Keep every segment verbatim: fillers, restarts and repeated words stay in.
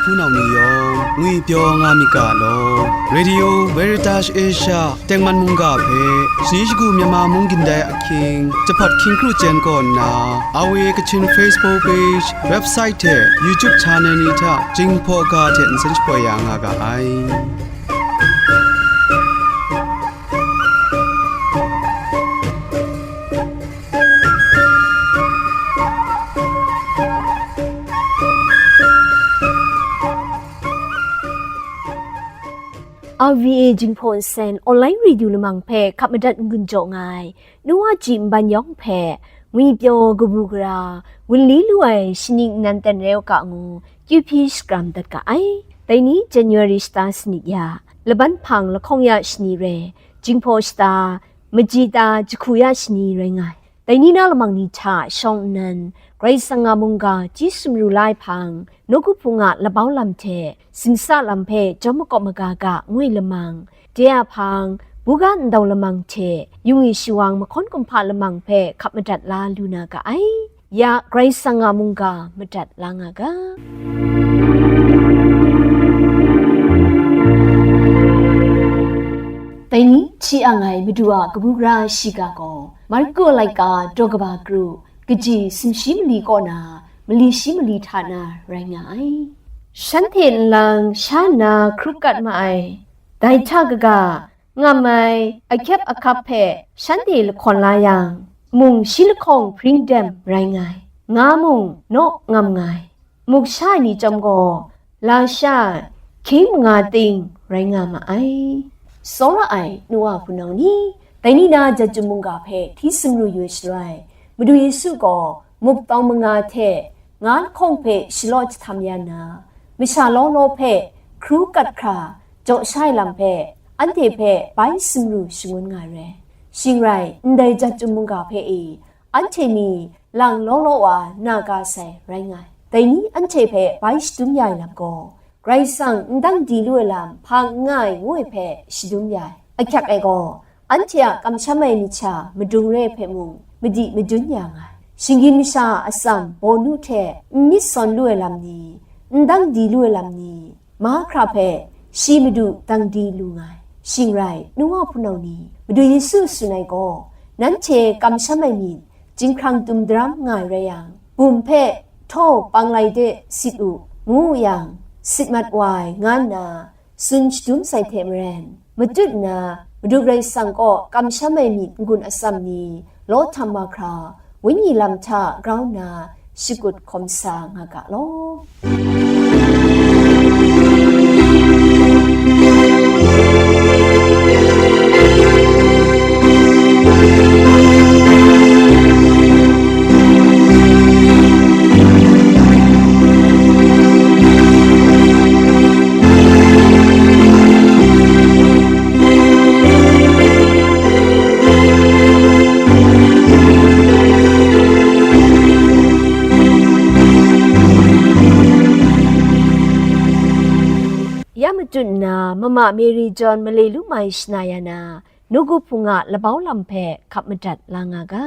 hpunau ni yawng ngwipyaw nga myit ga law. Radio Veritas Asia tengman mungga hpe shani shagu Myanmar mung gindai ahkying, jahpawt hkying kru jen kaw nna, R V A Kachin Facebook page, website hte YouTube channel ni hta Jinghpaw ga hte nsen shapoi ya nga ga ai. R V A Jinghpaw Nsen online radio lamang hpe hkap madat n-gun jaw nga ai, nu wa ji nban yawng hpe, ngwipyaw kabu gara, wunli lu ai shani nnan ten reu ga ngu, Q P shakram dat ga ai. Dai ni January shata sanit ya, laban hpang lahkawng ya shani rai, Jinghpaw shata, majita jahku ya shani rai nga ai. Dai ni na lamang ni hta shawng nnan, Karai Kasang a mungga chyi sumru la ai hpang, nawku hpung a labau lam hte, singsa lam hpe jawm makawp maga ga ngoi lamang, de a hpang, buga ndau lamang hte, yung i shawang mahkawn kumhpa lamang hpe hkap madat la lu na ga ai. Ya Karai Kasang a mungga madat la nga ga. Dai ni hti ang ai Madu a kabu gara shiga gaw, Marku laika daw kaba kru, kaji sumshi mali kaw na, mali shi mali hta na rai nga ai. Shanhte nlang sha nna hkru kat ma ai, dai hta kaga, ngam ai ahkyep ahkap hpe shanhte lahkawn la yang, mung shi lahkawng hpring dem rai nga ai, nga mung naw ngam nga ai. Muk sha ai ni chyawm gaw, lasha ai hkying manga ting rai nga ma ai. Tsawra ai nu wa hpunau ni, dai ni na jat chyum mungga hpe hti sumru yu ai shaloi, Madu Yesu gaw muk tawng manga hte nga lahkawng hpe shalaw jahtam ya nna, masha law law hpe hkru kat hkra jaw sha ai lam hpe, anhte hpe bai sumru shangun nga ai re. Shing rai, ndai jat chyum mungga hpe e, anhte ni lang law law wa na ga sai rai nga ai. Dai ni anhte hpe bai shadum ya ai lam gaw, Karai Kasang n dang di lu ai lam hpa n nga ai ngu ai hpe shadum ya ai. Ahkyak ai gaw, anhte a kamsham ai myit sha madung re ai hpe mung madi madun ya nga ai. Shinggyim masha a atsam bawnu hte n myit sawn lu ai lam ni, n dang di lu ai lam ni, mahkra hpe shi Madu dang di lu nga ai. Shing rai, nu wa hpunau ni, Madu Yesu tsun ai gaw, nanhte kamsham ai myit jinghkrang dum daram nga ai rai yang, bum hpe htaw panglai de sit u, ngu yang, sit mat wa ai, nga nna tsun shadum sai hte maren, matut nna Madu Karai Kasang kaw kamsham ai myit n-gun atsam ni law htam mahkra, wenyi lam hta grau nna shakut hkawm sa nga ga law. Ya matut nna, Mama Mary John male lu mai shana ya na, nawku hpung a labau lam hpe hkap madat la nga ga.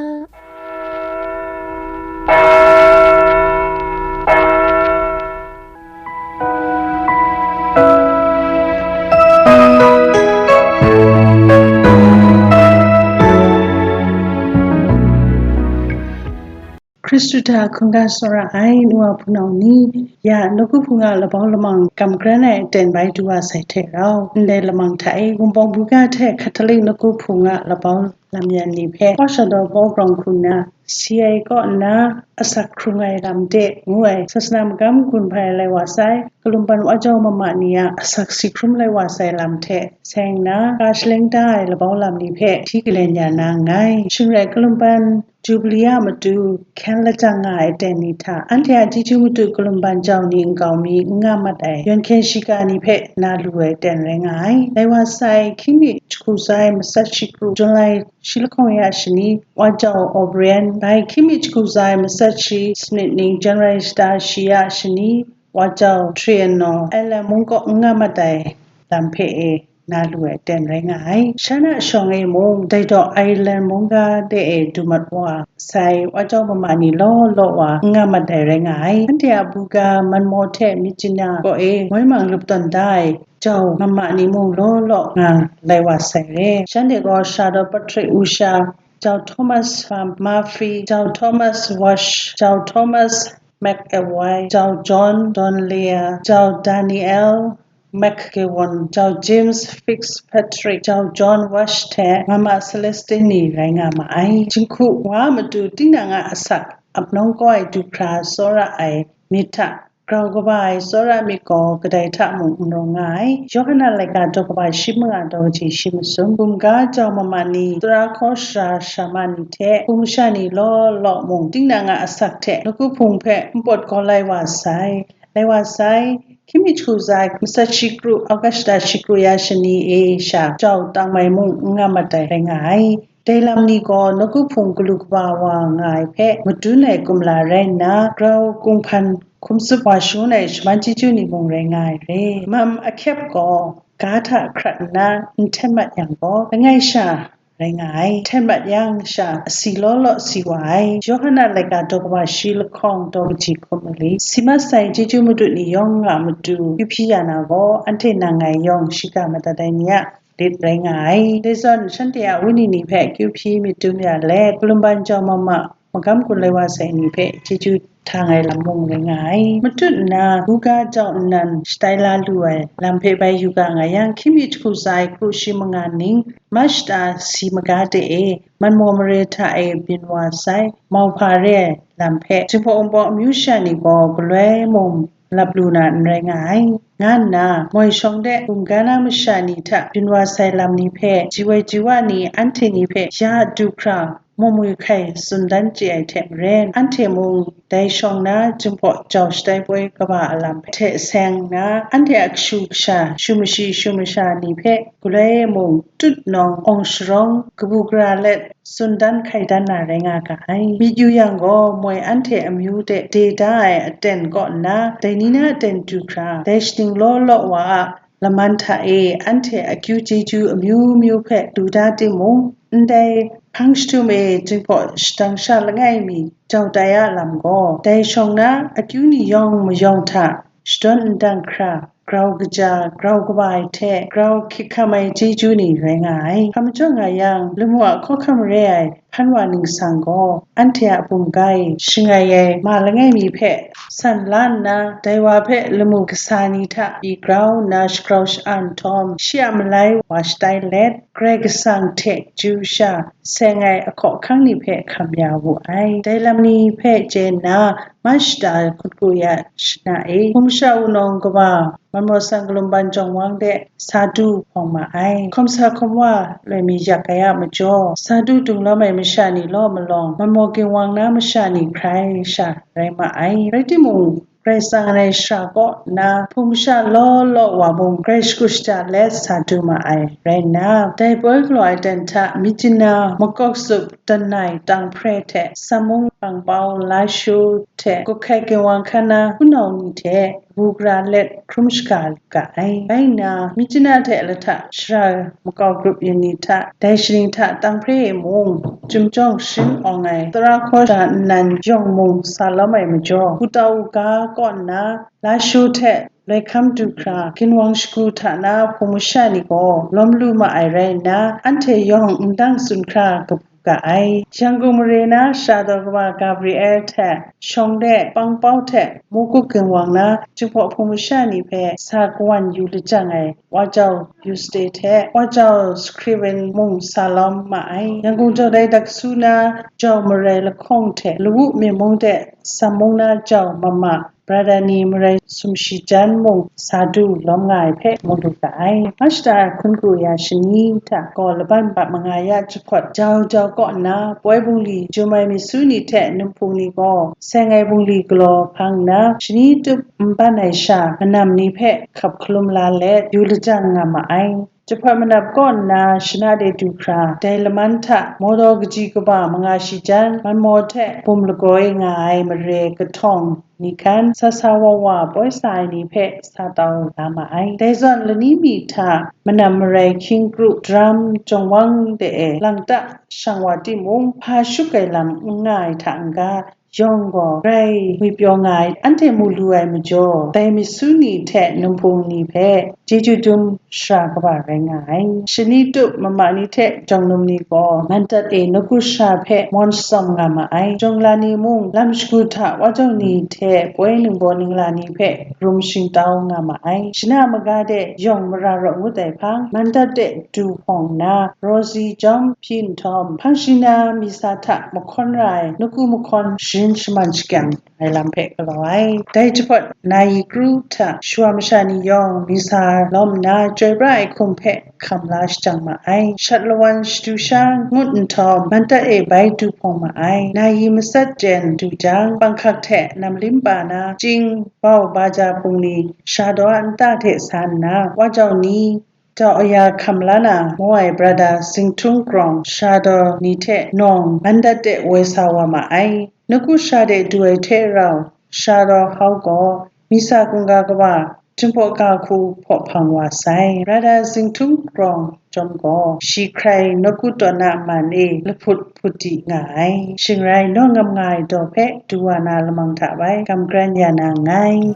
Hkristu hta hkungga tsawra ai nu wa hpunau ni, ya nawku hpung a labau lamang kam kran ai aten bai du wa sai hte rau, ndai lamang hta e Wunpawng buga hte Hkatalik nawku hpung a labau lam yan ni hpe Paw Sha Daw Paw Grawng hku nna, C I A kaw nna asak hkrung ai lam de ngu ai sasana magam gun hpai lai wa sai, kalumpan wa jau mama ni a asak si hkrum lai wa sai lam hte seng nna, ka shaleng da ai labau lam ni hpe hti galen ya na nngai. Shing rai, kalumpan Jubili a matu hkyen lajang nga ai aten ni hta, anhte a chyeju matu kalumpan jau ni nkau mi n nga mat ai, yawn hkyen shiga ni hpe na lu ai aten rai nga ai. Dai wa sai, hkying mi jahku tsa ai matsat shi kru, July shi lahkawng ya shani, wa jau O'Brien, dai hkying mi jahku tsa ai matsat shi sanit ning, January shata shi ya shani, wa jau Triano, Ireland mung kaw n nga mat ai lam hpe e, na lu ai aten rai nga ai. Shan a shawng e mung, dai daw Ireland mungga de e du mat wa sai, wa jau mama ni law law wa n nga mat ai rai nga ai. Anhte a buga manmaw hte myit jina kaw e moi mang lup tawn da ai jau mama ni mung law law nga lai wa sai re. Shanhte gaw Sir Patrick Usha, Jau Thomas Murphy, Jau Thomas Walsh, Jau Thomas McElroy, Jau John Donlea, Jau Daniel McGowan, Jau James Fitzpatrick, Jau John Walsh hte Mama Celestine ni rai nga ma ai. Jinghku wa matu tinang a asak ap nawng kau ai du hkra tsawra ai myit hta grau kaba ai tsawra myit gaw kadai hta mung n rawng nga ai. Yawhan a laika daw kaba shi manga daw kaji shi masum, bumga jau mama ni, tara hkaw sara sara ma ni hte hpung masha ni law law mung, tinang a asak hte nawku hpung hpe npawt kau lai wa sai. Lai wa sai, hkying mi jahku zai, matsat shi kru, August shi kru ya shani e sha jau tang mai mung n nga mat ai rai nga ai. Dai lam ni gaw nawku hpung galu kaba wa nga ai hpe madun ai kumla rai nna, grau kunghpan hkum tsup wa shangun ai shaman chyeju ni mung rai nga ai re. Mam ahkyep gaw ga hta hkrat nna n hten mat yang gaw, langai sha rai nga ai. Hten mat yang sha asi law law si wa ai. Yawhan a laika daw kaba shi lahkawng daw kaji hkum mali, si mat sai chyeju madu ni yawng a matu kyu hpyi ya na gaw, anhte nang ngai yawng shiga madat ai ni a lit rai nga ai. Dai zawn, shanhte a wenyi ni hpe kyu hpyi myit dum ya let, kalumban jau mama magam gun lai wa sai ni hpe chyeju htang ai lam mung rai nga ai. Matut nna, buga jau nnan shatai la lu ai lam hpe bai yu ga nga yang, hkying mi jahku zai kru shi manga ning, Mashta si maga de e, manmaw mare hta e byin wa sai, mauhpa re ai lam hpe, Jinghpaw Wunpawng amyu sha ni gaw galoi mung lap lu na n rai nga ai, nga nna, moi shawng de bumga na masha ni hta byin wa sai lam ni hpe, ji woi ji wa ni anhte ni hpe ya du hkra, mu mu hkai tsun dan chye ai hte maren, anhte mung dai shawng na Jinghpaw jau shatai poi kaba a lam hte seng nna, anhte a kashu kasha, shu mashi shu masha ni hpe galoi mung tut nawng awng sharawng kabu gara let tsun dan hkai dan na rai nga ga ai. Myit yu yang gaw, moi anhte amyu de de da ai aten kaw nna, dai ni na aten du hkra, dai shaning law law wa a laman hta e anhte akyu chyeju amyu myu hpe du da timung, ndai hpang jahtum e Jinghpaw shadang sha langai mi jau tai a lam gaw, dai shawng na akyu ni yawng mayawng hta shadawn n dang hkra, grau kaja, grau kaba ai hte grau hkyit hkam ai chyeju ni rai nga ai. Hpa majaw nga yang, lamu a hkawhkam re ai hpan wa ningsang gaw, anhte a bumga e shangai ai ma langai mi hpe san la nna, dai wa hpe lamu kasa ni hta pyi grau nna shagrau sha-an nhtawm, shi a malai wa shatai let, Karai Kasang hte chyu sha seng ai ahkaw ahkang ni hpe hkam ya wu ai. Dai lam ni hpe chye nna, Mashta hkutgu ya shana e, hpung masha wunawng kaba Manmaw San Kalumban Jawng Wang de sa du hpawng ma ai. Hkawm sa hkawm wa loi mi yak ai a majaw, sa du dung lawm ai masha ni law malawng, manmaw ginwang na masha ni hkrai sha rai ma ai. Rai timung, Karai Kasang rai shara kaw nna, hpung masha law law wa mung, Karai shagu shaja let sa du ma ai rai nna, dai poi galaw ai dan hta, Myitkyina, Makawk Tsup, Danai, Tanghpre hte Samung, Pangpau, Lashu hte Kuhkai Ginwang hkan na hpunau ni hte kabu gara let hkrum shaga lu ga ai. Bai nna, Myitkyina hte Lahta Shara makau grup yin ni hta, dai shaning hta Tanghpre e mung, Chyumjawng Sharin awng ai tara hkaw sara nnan yawng mung sa lawm ai majaw, wu tau wu ga kaw nna, Lashu hte loi hkam du hkra, ginwang shagu hta na hpung masha ni gaw lawm lu ma ai rai nna, anhte yawng ndang tsun hkra kabu ga ai. Yangon mare na Sara daw kaba Gabriel hte shawng de Pangpau hte Mukuk Ginwang na Jinghpaw hpung masha ni hpe sa kawan yu lajang ai Wa Jau Yuste hte Wa Jau Scriven mung sa lawm ma ai. Yangon jau dai daksu na Jau Marai Lahkawng hte Lawu Myen mung de Samung na Jau Mama Brother ni marai sumshi jan mung sa du lawm nga ai hpe mu lu ga ai. Mashta hkun kru ya shani hta gaw laban bat manga ya jahpawt jau jau kaw nna, poi bungli jum ai misu ni hte num hpung ni gaw seng ai bungli galaw hpang nna, shani tup n ban ai sha manam ni hpe hkap hkalum la let yu lajang nga ma ai. Jahpawt manap kaw nna shana de du hkra, dai laman hta mawdaw kaji kaba manga shi jan, manmaw hte bum lagaw e nga ai mare kahtawng ni hkan, sa sa wa wa poi sa ai ni hpe sa tau la ma ai. Dai zawn lani mi hta manam marai hkying kru, daram, jawng wang de e lang ta shang wa timung, hpa shup ai lam n nga ai hta n-ga, yawng gaw grai ngwipyaw nga ai, anhte mu lu ai majaw, dai myit su ni hte num hpung ni hpe chyeju dum shara kaba rai nga ai. Shani tup mama ni hte jawng num ni gaw Mandat e nawku shara hpe mawn shatsawm nga ma ai. Jawng la ni mung lam shagu hta wa jau ni hte poi ningbaw ningla ni hpe rum shingtau nga ma ai. Shana maga de yawng mara rawt ngut ai hpang, Mandat de du hpawng nna, Rosie jawm hpyi nhtawm, hpang shingna mi sa hta mahkawn ra ai nawku mahkawn sharin shaman shakyang ai lam hpe galaw ai. Dai jahpawt nayi kru hta shawa masha ni yawng misa lawm nna, chyoi pra ai hkum hpe hkam la shajang ma ai. Shat lawan shadu sha ngut nhtawm, Mandat e bai du hpawng ma ai. Nayi matsat jen du jang, panghkak hte namlim pa na, chying, bau, baja hpung ni, shara daw a nta hte sa nna, wa jau ni, Tau aya hkam la na maw ai Brada Zingtung Krawng shara daw ni hte nawng Mandat de woi sa wa ma ai. Nawku shara de du ai hte rau, shara daw hau gaw, misa hkungga kaba, Jinghpaw ga hku hpaw hpang wa sai. Brada Zingtung Krawng chyawm gaw, shi hkrai nawku tawn a man e lahput hput di nga ai. Shing rai, naw ngam nga ai daw hpe du wa na lamang hta bai, kam kran ya na nngai.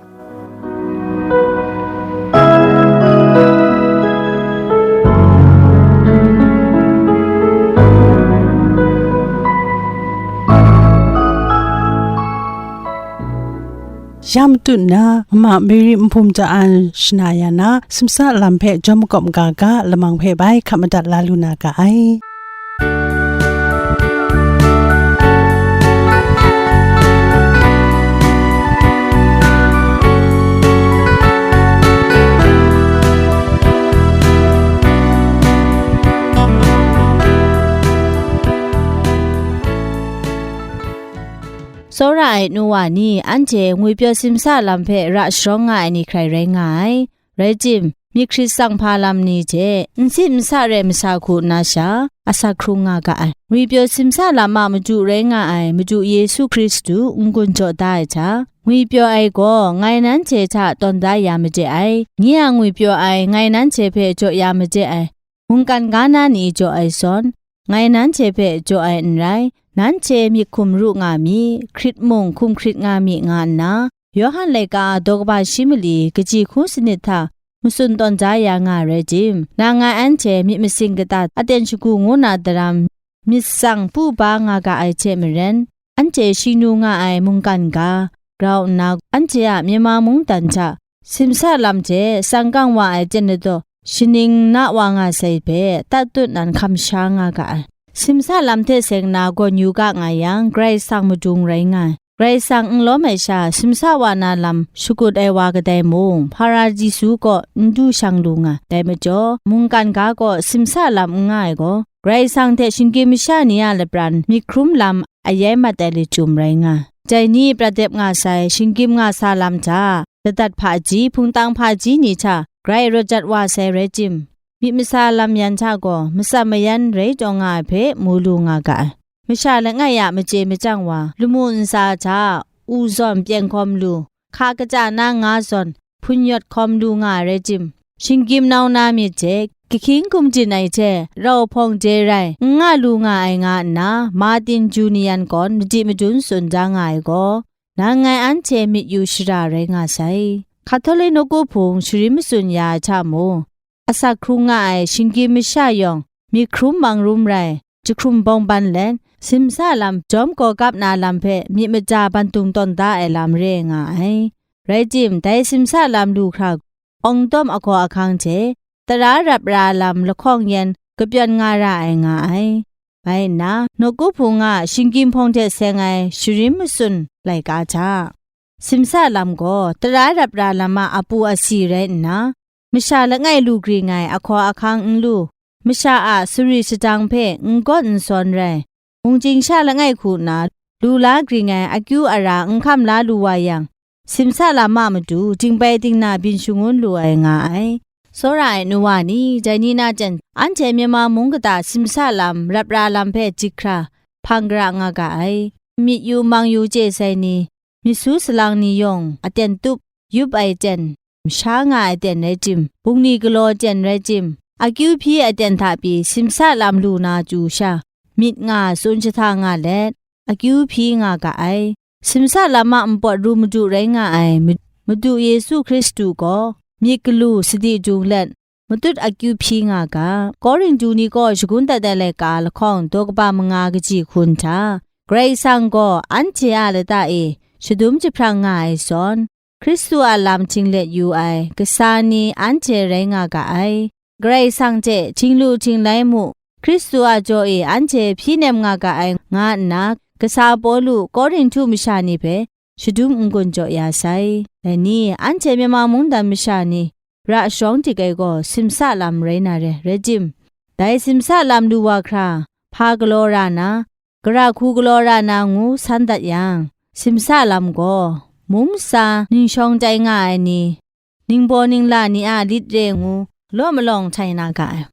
Ya matut na, mama Mary Nhpum Ja An shana ya na, simsa lam hpe jawm makawp ga ga, lamang hpe bai hkap madat la lu na ga ai. Tsawra ai nu wa ni, anhte ngwipyaw simsa lam hpe ra sharawng nga ai ni hkrai rai nga ai. Rai tim, myit hkrit tsang hpa lam ni hte n sit n sa rai masa hku nna sha, asak hkrung nga ga ai. Ngwipyaw simsa lam a madu rai nga ai Madu Yesu Hkristu n-gun jaw da ai hta, ngwipyaw ai gaw ngai nanhte hta tawn da ya made ai, nye a ngwipyaw ai ngai nanhte hpe jaw ya made ai, mungkan ga na ni jaw ai zawn, ngai nanhte hpe jaw ai n rai, nanhte myit hkum ru nga mi, hkrit mung hkum hkrit nga mi, nga nna, Yawhan laika a daw kaba shi mali kaji hku sanit hta matsun tawn ja ya nga ai rai tim, nang ngai anhte myit masin kata aten shagu ngu na daram myit tsang pu ba nga ga ai hte maren, anhte shingnu nga ai mungkan ga grau nna, anhte a Myanmar mungdan hta simsa lam hte tsang kang wa ai ten ladaw shaning na wa nga sai hpe, tat tut nan hkam sha nga ga ai. Simsa lam hte seng na gawn yu ga nga yang, Karai Kasang madung rai nga ai. Karai Kasang n lawm ai sha, simsa wa na lam shakut ai wa kadai mung, Hparadisu kaw n du shang lu nga, dai majaw, mungkan ga kaw simsa lam n nga ai gaw, Karai Kasang hte shinggyim masha ni a lapran myit hkrum lam ayai mat ai lachyum rai nga. Dai ni prat dep nga sai, shinggyim nga sa lam hta, ladat hpaji, hpungtang hpaji ni hta, grai rawt jat wa sai rai tim, myit masa lam yan hta gaw, matsam mayan rai taw nga ai hpe mu lu nga ga ai. Masha langai a machye machyang wa, lamu ntsa hta, u zawn pyeng hkawm lu, hka kaja na nga zawn, hpun yawt hkawm lu nga ai rai tim, shinggyim nau na myit hte, kahkying gumdin ai hte, rau hpawng de rai, n nga lu nga ai nga nna, Martin Junian gawn madi madun tsun da nga ai gaw, nang ngai anhte myit yu shara rai nga sai. Hkatoli nawku hpung sharin matsun ya ai hta mung, asak hkrung nga ai shinggyim masha yawng, myit hkrum mang rum rai, jahkrum bawng ban let, simsa lam jawm gaw kap na lam hpe myit maja bantung tawn da ai lam re nga ai. Rai tim, dai simsa lam lu hkra, awng dawm ahkaw ahkang hte, tara rap ra lam lahkawng yan kapyawn nga ra ai nga ai. Bai nna, nawku hpung a shinggyim hpawng hte seng ai sharin matsun laika hta, simsa lam gaw tara rap ra lam a apu asi rai nna, masha langai lu gring ai ahkaw ahkang n lu, masha a suri shadang hpe n gawn n sawn rai, mungchying sha langai hku nna lu la gring ai akyu ara n hkam la lu wa yang, simsa lam a matu dingbai dingna byin shangun lu ai nga ai. Tsawra ai nu wa ni, dai ni na jan, anhte Myanmar mung kata simsa lam, rap ra lam hpe dik hkra hpang gara nga ga ai. Myit yu mang yu chye sai ni, myit su salang ni yawng aten tup, yup ai ten, masha nga ai ten rai tim, bungli galaw ten rai tim, akyu hpyi ai ten hta pyi simsa lam lu na chyu sha, myit nga tsun jahta nga let, akyu hpyi nga ga ai. Simsa lam a npawt ru madu rai nga ai, ma-, Madu Yesu Hkristu gaw myit galu sadi dung let, matut akyu hpyi nga ga. Korinhtu ni kaw shagun dat ai laika lahkawng daw kaba manga kaji hkun hta, Karai Kasang gaw anhte a lata e shadum jahprang nga ai zawn, Hkristu a lam htinglet yu ai kasa ni anhte rai nga ga ai. Karai Kasang hte htinglu htinglai mu, Hkristu a jaw e anhte hpyi nem nga ga ai, nga nna, kasa Pawlu Korinhtu masha ni hpe shadum n-gun jaw ya sai. Dai ni, anhte Myanmar mungdan masha ni ra sharawng dik ai gaw simsa lam rai na re, rai tim, dai simsa lam lu wa hkra, hpa galaw ra na, gara hku galaw ra na ngu san dat yang, simsa lam gaw, mung masa ning shawng tai nga ai ni, ningbaw ningla ni a lit re ngu, law malawng htai na ga ai.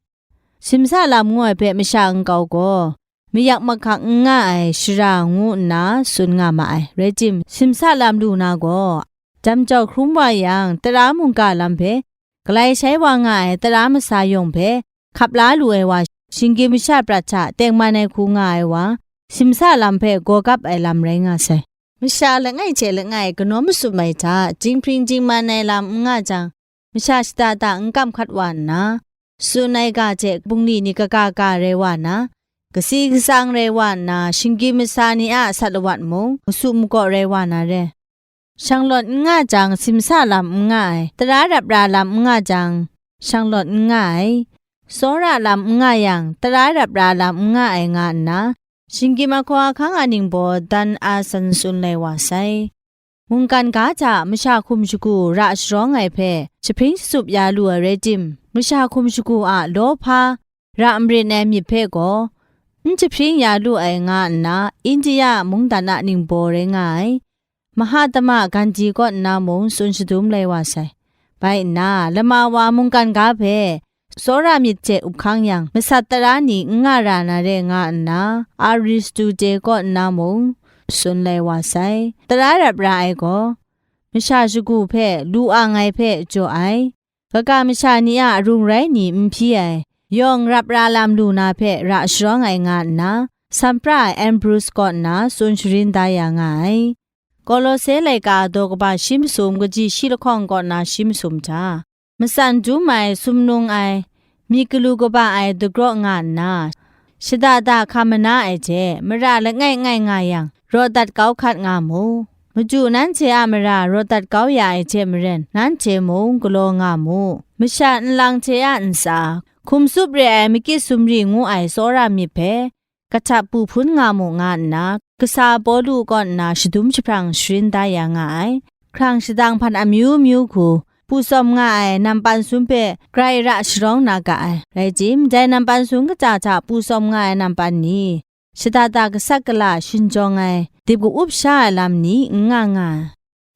Simsa lam ngu ai hpe masha nkau gaw, mayak mahkak n nga ai shara ngu nna tsun nga ma ai. Rai tim, simsa lam lu na gaw, jam jau hkrum wa yang, tara mungga lam hpe galai shai wa nga ai tara masa yawng hpe hkap la lu ai wa, shinggyim masha prat hta tengman ai hku nga ai wa, simsa lam hpe gaw gap ai lam rai nga sai. Masha langai hte langai kanawn masum ai hta, dinghpring dingman ai lam n nga jang, masha shada da n kam hkat wa nna, tsun ai ga hte bungli ni kaga ga rai wa na, kasi kasang rai wa nna, shinggyim masa ni a sat lawat mung, masu makaw rai wa na re. Shanglawt n nga jang, simsa lam n nga ai, tara rap ra lam n nga jang, shanglawt n nga ai, tsawra lam n nga yang, tara rap ra lam n nga ai nga nna, shinggyim ahkaw ahkang a ningbaw dan a san tsun lai wa sai. Mungkan ga hta masha hkum shagu ra sharawng ai hpe jahpring jatsup ya lu ai rai tim, masha hkum shagu a lawhpa ra marin ai myit hpe gaw, n jahpring ya lu ai nga nna, India mungdan a ningbaw rai nga ai, Mahatma Gandhi kaw nna mung tsun shadum lai wa sai. Bai nna, lama wa mungkan ga hpe tsawra myit hte up hkang yang, masat tara ni n nga ra na re nga nna, Aristotle kaw nna mung tsun lai wa sai. Tara rap ra ai gaw, masha shagu hpe lu ang ai hpe jaw ai, kaga masha ni a arung rai ni n hpyi ai, yawng rap ra lam lu na hpe ra sharawng ai nga nna, sampra ai Ambrose kaw nna tsun sharin da ya nga ai. Kolose laika daw kaba shi masum kaji shi lahkawng kaw na shi masum hta, matsan dum ai, sumnung ai, myit galu kaba ai dagraw nga nna, shada da hkam mana ai hte mara langai ngai nga yang, raw dat kau hkat nga mu. Madu nanhte a mara raw dat kau ya ai hte maren, nanhte mung galaw nga mu. Masha nlang hte a ntsa, hkum tsup re ai makit sumri ngu ai tsawra myit hpe, kahtap pu hpun nga mu nga nna, kasa Pawlu kaw nna shadum jahprang sharin da ya nga ai. Hkrang shadang hpan amyu myu hku, pu tsawm nga ai nampan sum hpe grai ra sharawng na ga ai. Rai tim, dai nampan sum kata hta pu tsawm nga ai nampan ni, shada da gasat gala shinjawng ai, dip ka-up sha ai lam ni n nga nga ai.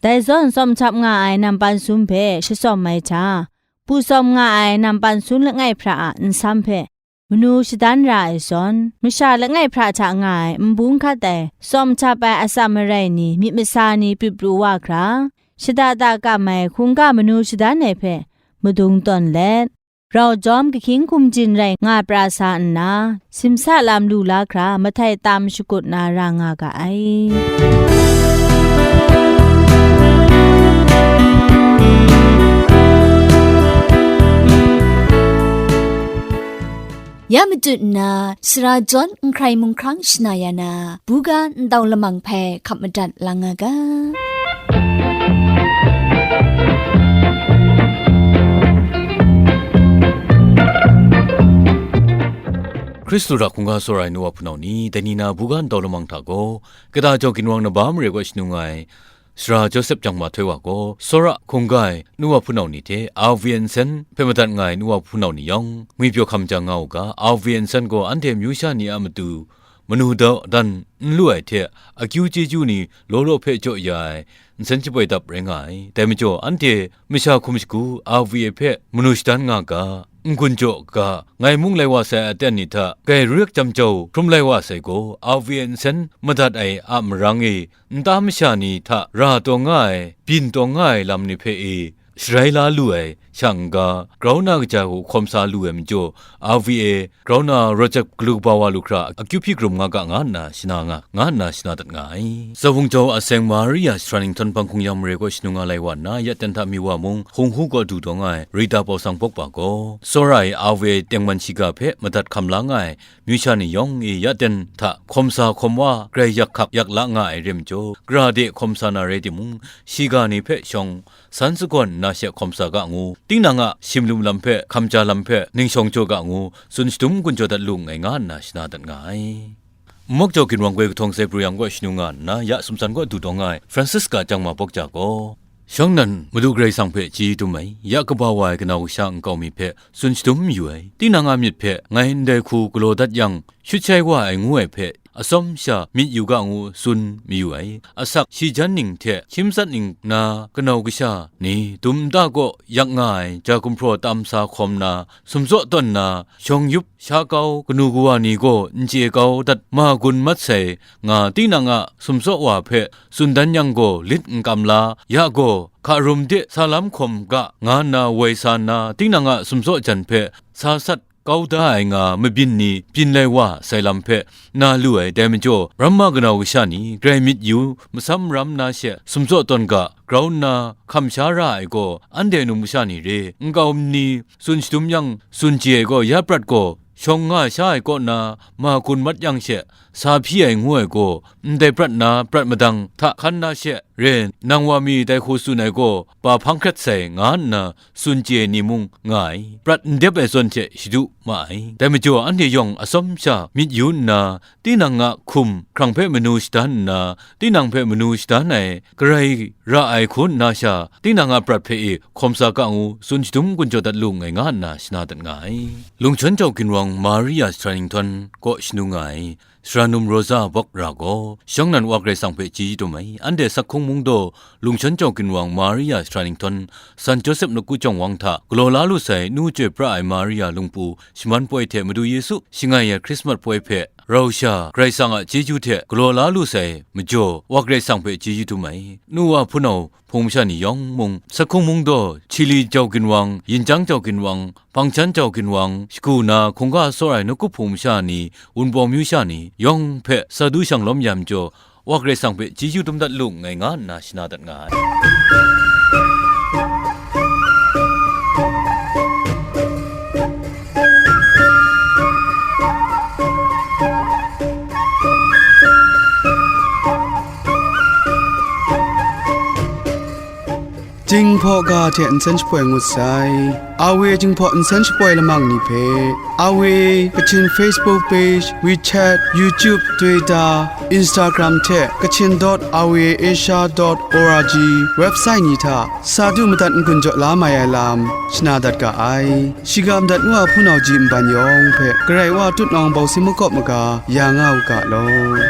Dai zawn tsawm htab nga ai nampan sum hpe shatsawm ai hta, pu tsawm nga ai nampan sum langai hpra a nsam hpe manu shadan ra ai zawn, masha langai hpra hta nga ai n bung hkat ai, tsawm htab ai atsam marai ni, myit masa ni pyi pru wa hkra, shada da kam ai hkungga manu shadan ai hpe madung tawn let, rau jawm kahkying hkum jin rai nga pra sa nna, simsa lam lu la hkra mahtai tam shakut na ra nga ga ai. Ya matut nna, sara jawn n hkrai mung hkrang shana ya na, buga ntau lamang hpe hkap madat lang nga ga. Hkristu hta hkungga tsawra ai nu wa hpunau ni, dai ni na buga ntau lamang hta gaw, kata jau ginwang naba mare kaw shanung ai, Sara Josep Jangma Htoi wa gaw, tsawra hkungga ai nu wa hpunau ni hte, Avian Sen hpe madat nga ai nu wa hpunau ni yawng, ngwipyaw hkam jang nga u ga, Avian Sen gaw anhte amyu sha ni a matu manu dawdan n lu ai hte, akyu chyeju ni law law hpe jaw ya ai, nsen shapoi dap rai nga ai. Dai majaw, anhte masha hkum shagu R V A hpe manu shadan nga ga, n-gun jaw ga, ngai mung lai wa sai aten ni hta, grai rurik jam jau hkrum lai wa sai gaw, R V A nsen madat ai a marang e, nta masha ni hta ra taw nga ai, byin taw nga ai lam ni hpe e sharai la lu ai, shang n ga, grau na kaja hku hkawm sa lu ai majaw, R V A grau na rawt jat galu kaba wa lu hkra, akyu hpyi krum nga ga, nga nna shana nga, nga nna shana dat nga ai. Zawung jau a seng Maria Shara Ninghtawn Bang Hkungyan Mare kaw shanu nga lai wa nna, ya ten hta mi wa mung, hung hu kaw du taw nga ai, Rita Pausang Pawkpa gaw, tsawra ai R V A tengman shiga hpe madat hkam la nga ai, myu sha ni yawng e ya ten hta hkawm sa hkawm wa, grai yak hkak yak la nga ai re majaw, gara de hkawm sa na rai timung, shiga ni hpe shawng, san sagawn nna she hkawm sa ga ngu, tinang a shimlum lam hpe, hkamja lam hpe, ningshawng jaw ga ngu, tsun shadum gun jaw dat lu nngai, nga nna shana dat nga ai. Nmawk jau ginwang goi kahtawng sai pru yang kaw shanu nga nna, ya sumsan kaw du taw nga ai, Francisca Chyang Ma Bawk Ja gaw, shawng nnan Madu Karai Kasang hpe chyeju dum ai, ya kaba wa ai kanau kasha nkau mi hpe tsun shadum mayu ai, tinang a myit hpe ngai ndai hku galaw dat yang, shut shai wa ai ngu ai hpe, atsawm sha myit yu ga ngu tsun mayu ai. Asak shi jan ning hte hkyim tsat ning na kanau kasha ni dum nta kaw yak nga ai ja gumhpraw tam sa hkawm na, sumtsaw tawn na, shawng yup sha kau kanu kawa ni gaw n chye kau dat ma gun mat sai nga, tinang a sumtsaw wa hpe tsun dan yang gaw lit n kam la, ya gaw hka rum de sa lam hkawm ga, nga nna woi sa nna, tinang a sumtsaw jan hpe sa sat kau da ai nga mabyin ni byin lai wa sai lam hpe na lu ai. Dai majaw, ramma kanau kasha ni grai myit yu, masam ram na she sumtsaw tawn ga, grau nna hkam sha ra ai gaw, anhte num kasha ni re, nkau nni tsun shadum yang, tsun chye ai gaw, ya prat gaw shawng nga sha ai kaw na ma gun mat yang she, sa hpyi ai ngu ai gaw, ndai prat na prat madang hta hkan na she re, nang wa mi dai hku tsun ai gaw, ba hpang hkrat sai, nga nna tsun chye ai ni mung nga ai, prat n dep ai zawn hte shadu ma ai. Dai majaw, anhte yawng atsawm sha myit yu nna, tinang a hkum hkrang hpe manu shadan nna, tinang hpe manu shadan ai, garai ra ai hku nna sha, tinang a prat hpe e hkawm sa ga ngu, tsun shadum gun jaw dat lu nngai, nga nna shana dat nga ai. Lungchawn jau ginwang Maria Shara Ninghtawn kaw shanu nga ai, Sara num Rosa Bawk Ra gaw, shawng nnan Wa Karai Kasang hpe chyeju dum ai, anhte Sakhung Mungdaw, Lungchawn jau ginwang Maria Shara Ninghtawn, San Josep Nawku Jawng Wang hta galaw la lu sai, nu chyoi pra ai Maria lungpu shaman poi hte Madu Yesu shangai ai Hkrismat poi hpe, rau sha Karai Kasang a chyeju hte galaw la lu sai majaw, Wa Karai Kasang hpe chyeju dum ai, nu wa hpunau hpung masha ni yawng mung, Sakhung Mungdaw, Chili jau ginwang, Yinjang jau ginwang, Bangchan jau ginwang, shagu na hkungga tsawra ai nawku hpung masha ni, Wunpawng myu sha ni yawng hpe sa du shang lawm ya majaw, Wa Karai Kasang hpe chyeju dum dat lu nngai, nga nna shana dat nga ai. Jinghpaw ga hte nsen shapoi ngut sai. Awe Jinghpaw nsen shapoi lamang ni hpe, Awe Kachin Facebook page, WeChat, YouTube, Twitter, Instagram hte Kachin dot awe asia dot org website ni hta sa du madat n-gun jaw la mai ai lam shana dat ga ai. Shiga madat ngu a hpunau ji nban yawng hpe Karai Wa tutnawng bawsing makawp maga ya nga u ga law.